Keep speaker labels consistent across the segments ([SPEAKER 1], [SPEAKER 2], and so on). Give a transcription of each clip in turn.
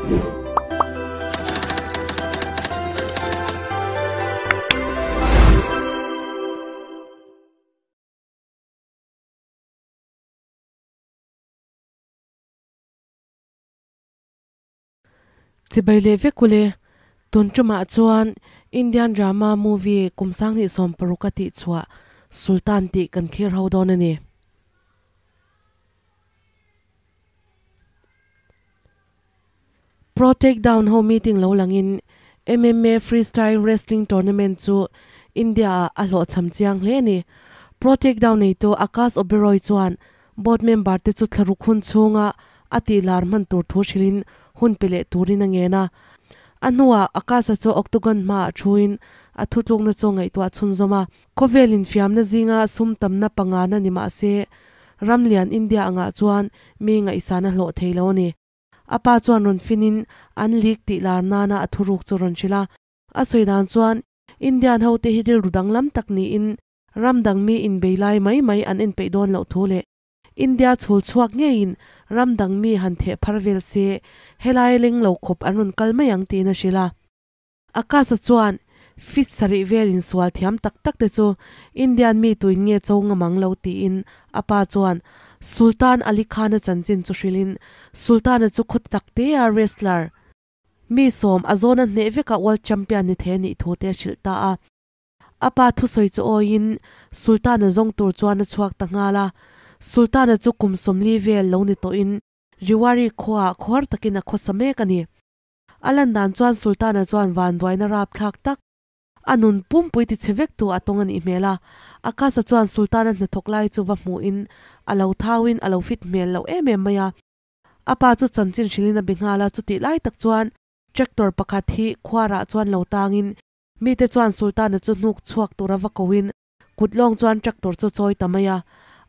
[SPEAKER 1] Chibai leh vek ule, tun tumah chuan Indian drama movie kum sanghnih 60 a tihchhuah Sultan tih kan thlir ho dawn a ni. Pro Takedown ho meeting lo langin MMA Freestyle Wrestling Tournament chu India-ah a hlawhchham chiang hle a ni. Pro Takedown neitu Akash Oberoi chuan board member te chu thlaruk hun chhunga a tih lar hman tur thu hrilhin hun pe leh turin a ngen a. A hnuah Akash-a chu Octagon hmaah thuin a thutlukna chu a ngaihtuah chhunzawm a. Khawvel infiamna zinga sum tamna pangana ni mah se, ramlian India angah chuan mi ngaihsan a hlawh thei lo a ni. A pa chuan rawn finin an league tih lar nana a thuruk chu rawn hrilh a. A sawi dan chuan Indian hote hi rilru danglam tak niin ram dang mi inbei lai mai mai an enpeih dawn loh thu leh India chhul chhuak ngeiin ram dang mi han theh phar vel se helai leng lo khawp an rawn kal mai ang tiin a hrilh a. Akasa chuan fit sarih vel insual thiam tak tak te chu Indian mi tuin nge cho ngam ang lo tiin a pa chuan Sultan Ali Khan-a chanchin chu hrilhin Sultan-a chu khaw tak tea wrestler mi sawm a zawna hneh veka world champion ni thei a nih thu te a hrilh ta a. A pa thusawi chu awiin Sultan-a zawng tur chuan a chhuak ta nghal a. Sultan-a chu kum 40 vel lo ni tawhin Riwari khuaah khuar takin a khawsa mek a ni. A lan dan chuan Sultana chuan vanduaina rapthlak tak, a nun pumpui tichhe vek tu a tawng a nih hmel a. Akasa chuan Sultana hnathawk lai chu va hmuhin a lo thauin a lo fit hmel loh em em mai a. A pa chu chanchin hrilhin a be nghal a, chutih lai tak chuan tractor pakhat hi khuarah chuan lo tangin mite chuan Sultana chu hnuk chhuak tura va kohin kut lawng chuan tractor chu chawi ta mai a,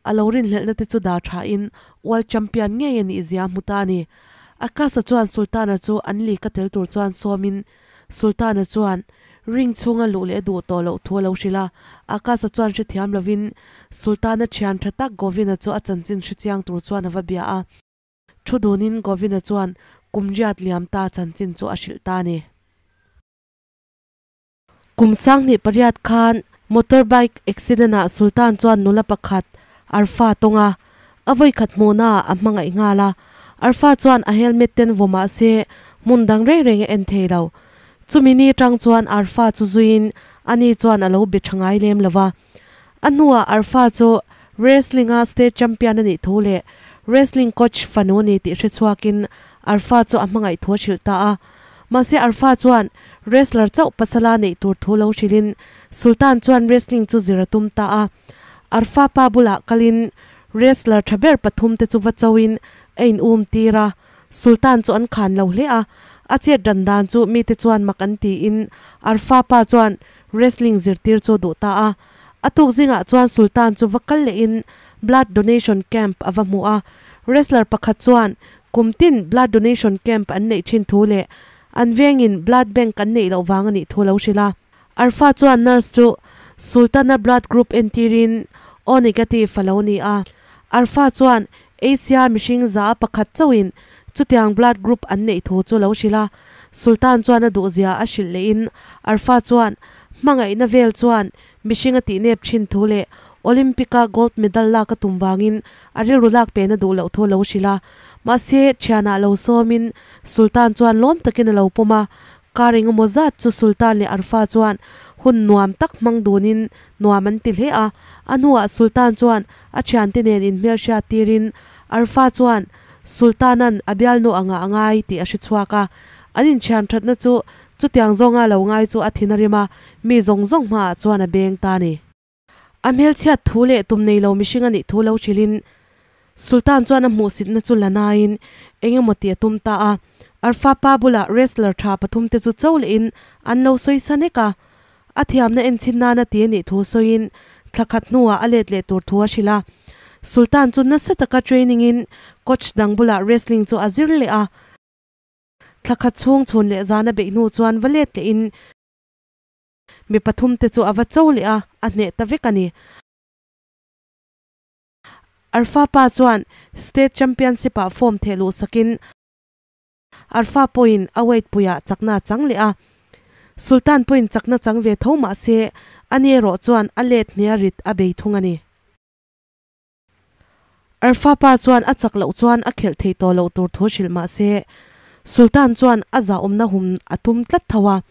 [SPEAKER 1] a lo rinhlelhna te chu dah thain World Champion ngei a nih zia a hmu ta a ni. Akasa chuan Sultana chu an league a tel tur chuan sawmin Sultana chuan ring chhunga luh leh a duh tawh loh thu a lo hrilh a, Akasa chuan hrethiam lovin Sultana thian tha tak Govina chu a chanchin hrechiang tur chuan a va bia a. Thu dunin Govina chuan kum riat liam ta chanchin chu a hrilh ta a ni. Kum 2008 khan motorbike accident ah Sultan chuan nula pakhat Arfa tawng a, a vawi khat hmuhna ah a hmangaih nghal a. Arfa chuan a helmet ten vaw mah se hmun dang reng reng a en thei lo. Chumi ni atang chuan Arfa chu zuiin ani chuan a lo be tha ngai lem lo va. A hnuah Arfa chu wrestling a state champion a nih thu leh wrestling coach fanu a ni tih hre chhuakin Arfa chu a hmangaih thu a hrilh ta a. Mahse Arfa chuan wrestler chauh pasala neih tur thu lo hrilhin Sultan chuan wrestling chu zir a tum ta a. Arfa pa bulah kalin wrestler tha ber pathum te chu va choin a in um tir a. Sultan chu an khan lo hle a, a chet dan dan chu mite chuan mak an tiin Arfa pa chuan wrestling zirtir chu a duh ta a. A tuk zingah chuan Sultan chu va kal lehin blood donation camp a va hmu a. Wrestler pakhat chuan Kum tin blood donation camp an neih thin thu leh an vengin blood bank an neih loh vang a nih thu lo hrilh a. Arfa chuan nurse chu Sultana blood group entirin O negative a lo ni a. Arfa chuan Asia mihring za a pakhat chauhin chutiang blood group an neih thu chu lo hrilh a. Sultan chuan a duhzia a hrilh lehin Arfa chuan hmangaihna vel chuan mihring a tihnep thin thu leh Olympic-a gold medal lak a tum vangin A rilru lak pena duh loh thu a lo hrilh a, mahse thianah lo sawmin Sultan chuan lawm takin a lo pawm a. Kar engemaw zat chu Sultan leh Arfa chuan hun nuam tak hmang dunin nuam an ti hle a. A hnuah Sultan chuan a thiante nen inhmelhriat tirin Arfa chuan Sultana'n a bialnu angah a ngai tih a hre chhuak a. An inthian thatna chu chutiang zawnga lo ngai chu a thin a rim a, mi zawng zawng hmaah chuan a beng ta a ni. A hmelchhiat thu leh tum nei lo mihring a nih thu lo hrilhin Sultan chuan a hmuhsitna chu la nain eng emaw tih a tum ta a. Arfa pa bulah wrestler tha pathum te chu cho lehin an lo sawi sa nek a. A thiamna enchhin nana ti a nih thu sawiin thla khat hnuah a let leh tur thu a hrilh a. Sultan chu nasa taka training in coach dang bulah wrestling chu a zir leh a. Thla khat chhung chhun leh zana beih hnu chuan va let lehin Mi pathum te chu a va cho leh a, a hneh ta vek a ni. Arfa pa chuan State Championship ah form theh luh sakin Arfa pawhin a weight puiah chakna a chang leh a. Sultan pawhin chakna chang ve tho mah se, ani erawh chuan a let hniha rit a bei thung a ni. Arfa pa chuan a chak loh chuan a khelh thei tawh loh tur thu hrilh mah se, Sultan chuan a zahawmna hum a tum tlat tho a.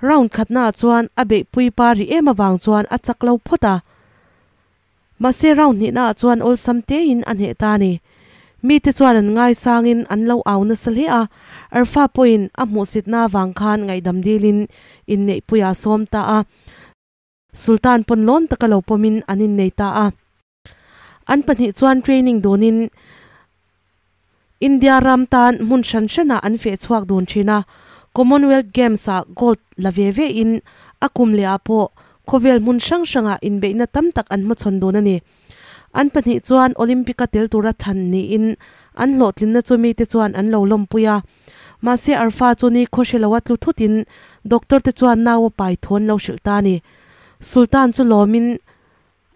[SPEAKER 1] Round khatnaah chuan a beihpui pa ri em avang chuan a chak lo phawt a. Mahse round hnihnaah chuan awlsam tein a hneh ta a ni. Mite chuan an ngaisangin an lo au nasa hle a, Arfa pawhin a hmuhsitna avang khan ngaihdam dilin inneihpuiah a sawm ta a. Sultan pawn lawn taka lo pawmin an innei ta a. An pahnih chuan training dunin India ram tan hmun hran hranah an feh chhuak dun thin a, Commonwealth Games-ah gold la ve ve in a kum lehah pawh khawvel hmun hrang hrangah inbeihna tam tak an hmachhawn dun a ni. An pahnih chuan Olympic-a tel tura thlan niin an hlawhtlinna chu mite chuan an lo lawmpui a. Mahse Arfa chu ni khawhre loa tlu thutin doctor te chuan nau a pai thu an lo hrilh ta a ni. Sultan chu lawmin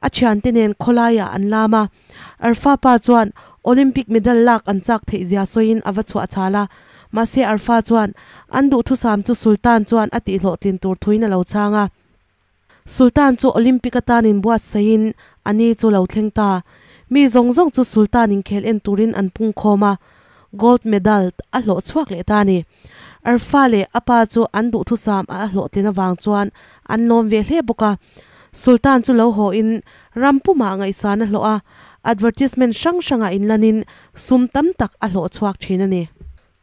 [SPEAKER 1] A thiante nen khawlaiah an lam a, Arfa pa chuan Olympic medal lak an chak theih zia sawiin a va chhuah chhal a. Mahse Arfa chuan an duhthusam chu Sultan chuan a tihhlawhtlin tur thuin a lo chhang a. Sultan chu Olympic atanin buatsaihin a ni chu lo thleng ta. Mi zawng zawng chu Sultan inkhel en turin an pungkhawm a, gold medal a hlawh chhuak leh ta a ni. Arfa leh a pa chu an duhthusam a hlawhtlin avang chuan an lawm ve hle bawk a. Sultan chu lo haw in ram pumah ngaihsan a hlawh a, advertisement hrang hrangah inlanin sum tam tak a hlawh chhuak thin a ni.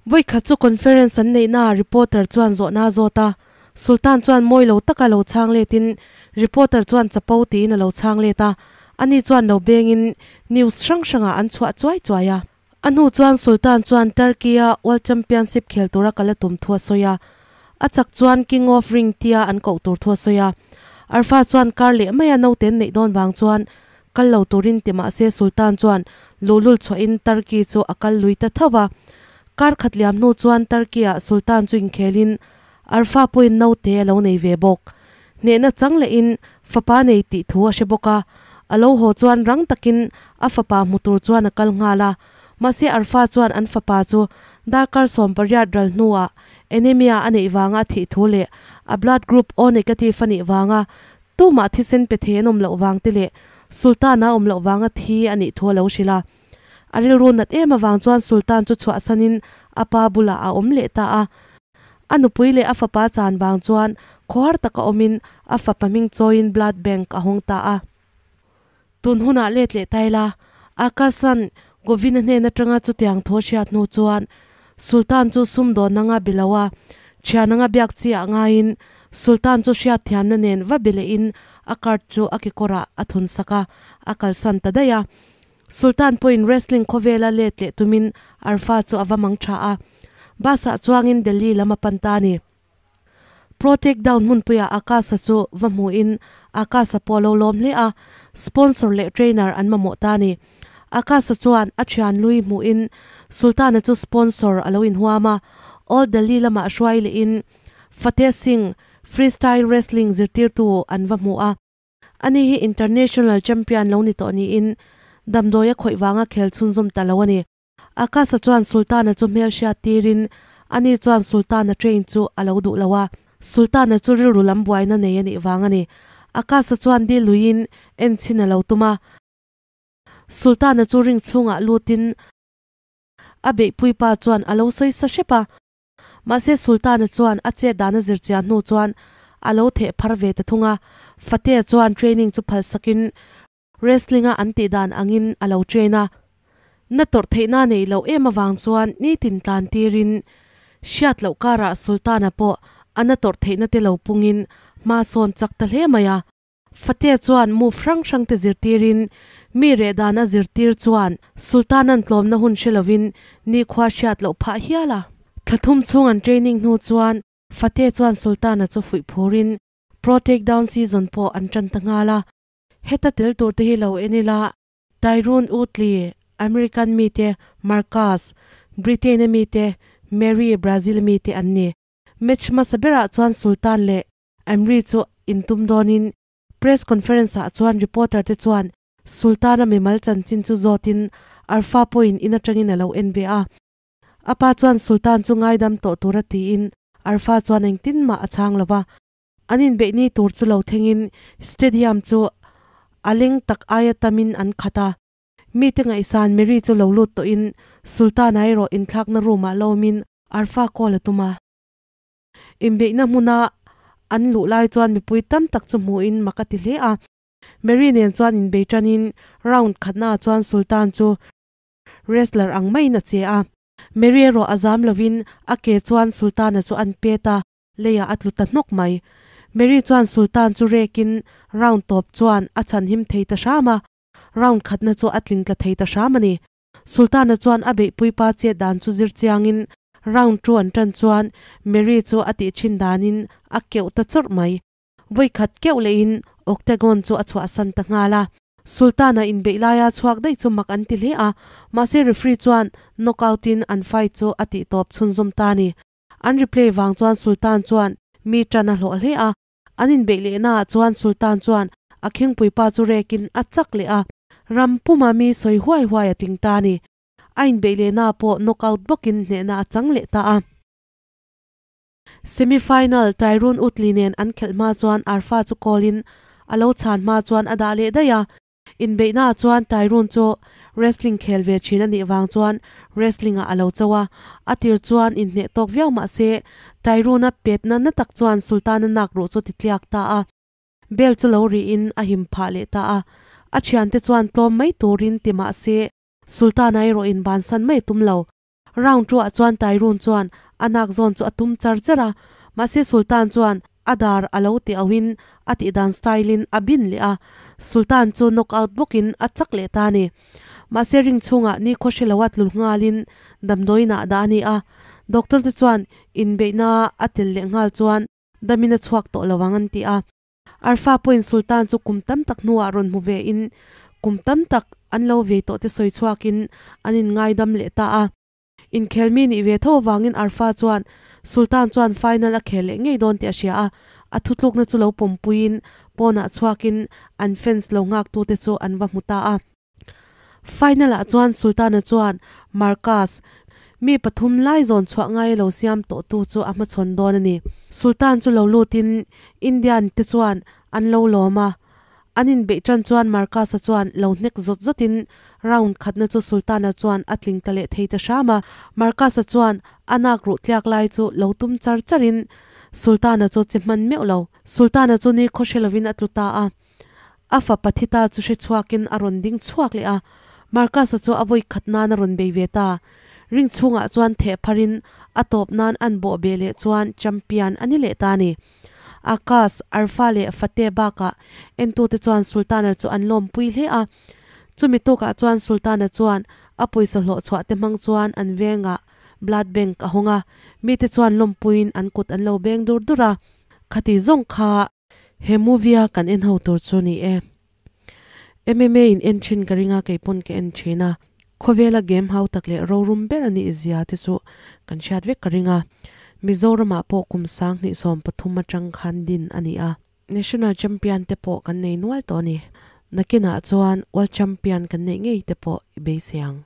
[SPEAKER 1] Vawikhat chu conference an neihnaah reporter chuan zawhna a zawt a, Sultan chuan mawi lo taka lo chhang letin reporter chuan chapo tiin a lo chhang let a, ani chuan lo bengin news hrang hrangah an chhuah chuai chuai a. A hnu chuan Sultan chuan Turkey-a World Championship khel tura kal a tum thu a sawi a, a chak chuan King of Ring tia an koh tur thu a sawi a. Arfa chuan kar leh maia naute an neih dawn vang chuan kal lo turin ti mah se Sultan chuan luhlul chhuahin Turkey chu a kal lui ta tho va. Kar khat liam hnu chuan Turkey-ah Sultan chu inkhelin Arfa pawhin naute a lo nei ve bawk. Hnehna chang lehin fapa nei tih thu a hre bawk a, a lo haw chuan rang takin a fapa hmu tur chuan a kal nghal a. Mahse Arfa chuan an fapa chu darkar 18 ral hnuah anemia a neih vanga a thih thu leh a blood group O negative a nih vanga tumah thisen pe thei an awm loh vang te leh Sultan-a awm loh vanga thi a nih thu a lo hrilh a. A rilru nat em avang chuan Sultan chu chhuahsanin a pa bulah a awm leh ta a. A nupui leh a fapa chan vang chuan khawhar taka awmin a fapa hming chawiin blood bank a hawng ta a. Tun hunah let leh ta ila, Akasan Govina hnen atanga chutiang thaw hriat hnu chuan Sultan chu sumdawn anga be lo a, thian anga biak chi ah ngaiin Sultan chu hriatthiamna nen va be lehin a card chu a kekawrah a thun sak a, a kalsan ta daih a. Sultan pawhin wrestling khawvela let leh tumin Arfa chu a va mang tha a, bus-ah chuangin Delhi lam a pan ta a ni. Pro Takedown hmunpuiah Akasa chu va hmuhin Akasa pawh a lo lawm hle a, sponsor leh trainer an mamawh ta a ni. Akasa chuan a thian lui hmuhin Sultan-a chu sponsor a lo inhuam a, Old Delhi lamah hruai lehin Fateh Singh freestyle wrestling zirtirtu an va hmu a. Ani hi international champion lo ni tawh niin damdawi a khawih vanga khel chhunzawm ta lo a ni. Akasa chuan Sultana chu hmel hriat tirin ani chuan Sultana train chu a lo duh lo a, Sultana chu rilru lam buaina nei a nih vang a ni. Akasa chuan dil luiin enchhin a lo tum a. Sultana chu ring chhungah lutin a beihpui pa chuan a lo sawi sa hrep a. Mahse Sultana chuan a chet dan a zir chiah hnu chuan a lo theh phar ve ta thung a, Fateh chuan training chu phal sakin wrestling a an tih dan angin a lo train a. Na tawrh theihna neih loh em avang chuan nitin tlan tirin hriat loh karah Sultana pawh a na tawrh theihna te lo pungin hma sawn chak ta hle mai a. Fateh chuan move hrang hrang te zirtirin mi reh dan a zirtir chuan Sultan-a'n tlawmna hun hre lovin nikhua hriat loh phah hial a. Thla thum chhung an training hnu chuan Fateh chuan Sultan-a chu fuih phurin Pro Takedown season pawh an tan ta nghal a. Heta tel tur te hi lo en ila, Tyrone Woodley, American mite, Marcus, Britain-a mite, Mary, Brazil mite an ni. Match hmasa berah chuan Sultan leh Amri chu intum dawnin press conference ah chuan reporter te chuan Sultan-a mimal chanchin chu zawtin Arfa pawhin in atangin a lo en ve a. A pa chuan Sultan chu ngaidam tawh tura tiin Arfa chuan engtin mah a chhang lo va. An inbeih ni tur chu lo thlengin stadium chu a leng tak aia tamin an khat a. Mite ngaihsan Mary chu lo lut tawhin Sultan-a erawh inthlakna room-ah lo awmin Arfa call a tum a. Inbeihna hmuna an luh lai chuan mipui tam tak chu hmuhin mak a ti hle a. Mary nen chuan inbei tanin round khatnaah chuan Sultan chu wrestler ang maiin a che a. Mary erawh a zam lovin a ke chuan Sultan-a chu an pet a, leiah a tlu ta hnawk mai. Mary chuan Sultan chu rekin round tawp chuan a chhanhim thei ta hram a, round khatna chu a tling tla thei ta hram a ni. Sultan-a chuan a beihpui pa chet dan chu zir chiangin round chu an tan chuan Mary chu a tih thin danin a keuh ta chawrh mai. Vawi khat keuh lehin octagon chu a chhuahsan ta nghal a. Sultan-a inbeih laia chhuak daih chu mak an ti hle a, mahse referee chuan knockout in an fight chu a tih tawp chhunzawm ta a ni. An replay vang chuan Sultan chuan mi tan a hlawh hle a, an inbeih lehnaah chuan Sultan chuan a khingpui pa chu rekin a chak leh a, ram puma mi sawi huai huai a tling ta a ni. A inbeih lehnaah pawh knockout bawkin hnehna a chang leh ta a. Semi final Tyrone Utley nen an khelh hma chuan Arfa chu call in a lo chhan hma chuan a dah leh daih a. Inbeihnaah chuan Tyrone chu wrestling khel ve thin a nih vang chuan wrestling ah a lo cho a, a tir chuan inhneh tawk viau mah se Tyrone-a petna na tak chuan Sultan-a nak ruh chu ti tliak ta a. Bell chu lo rihin a him phah leh ta a, a thiante chuan tlawm mai turin ti mah se Sultan-a erawh in bansan mai a tum lo. Round two ah chuan Tyrone chuan a nak zawn chu a tum char char a, mahse Sultan chuan a dar a lo ti auhin a tihdan style in a bin leh a, Sultan chu knock out bawkin a chak leh ta a ni. Mahse ring chhungah ni khaw hre loa tlul nghalin damdawiin ah dah a ni a, doctor te chuan inbeihna a tel leh nghal chuan damin a chhuak tawh lo ang an ti a. Arfa pawhin Sultan chu kum tam tak hnuah rawn hmu ve in kum tam tak an lo vei tawh te sawi chhuakin an inngaidam leh ta a. Inkhel mi nih ve tho avangin Arfa chuan Sultan chuan final a khel leh ngei dawn tih a hria a, a thutlukna chu lo pawmpuiin pawnah chhuakin an fans lo nghaktute chu an va hmu ta a. Final ah chuan Sultana chuan Marcus, mi pathum lai zawn chhuah ngai lo siam tawh tu chu a hmachhawn dawn a ni. Sultan chu lo lutin Indian te chuan an lo lawm a, an inbeih tan chuan Marcus-a chuan lo hnek zawt zawtin round khatna chu Sultana chuan a tling ta leh thei ta hram a. Marcus-a chuan a nak ruh tliak lai chu lo tum char charin Sultana chu che hman meuh lo. Sultana chu ni khaw hre lovin a tlu ta a. A fapa thi ta chu hre chhuakin a rawn ding chhuak leh a, Marcus-a chu a vawi khat nan a rawn bei ve ta. Ring chhungah chuan theh pharin a tawp nan an bawh beh leh chuan champion a ni leh ta a ni. Akas, Arfa leh Fateh bakah entute chuan Sultana chu an lawmpui hle a. Chumi tukah chuan Sultana chuan a pawisa hlawh chhuah te hmang chuan an vengah blood bank a hawng a, mite chuan lawmpuiin an kut an lo beng dur dur a. Khati zawng kha He movie a kan en ho tur chu ni e. MMA in en thin ka ring a keipawn ka en thin a. Khawvela game hau tak leh rorum ber a nih zia te chu kan hriat vek ka ring a. Mizoramah pawh kum 2013 atang khan din a ni a. National champion te pawh kan nei nual tawh a ni. Nakinah chuan world champion kan neih ngei te pawh i beisei ang.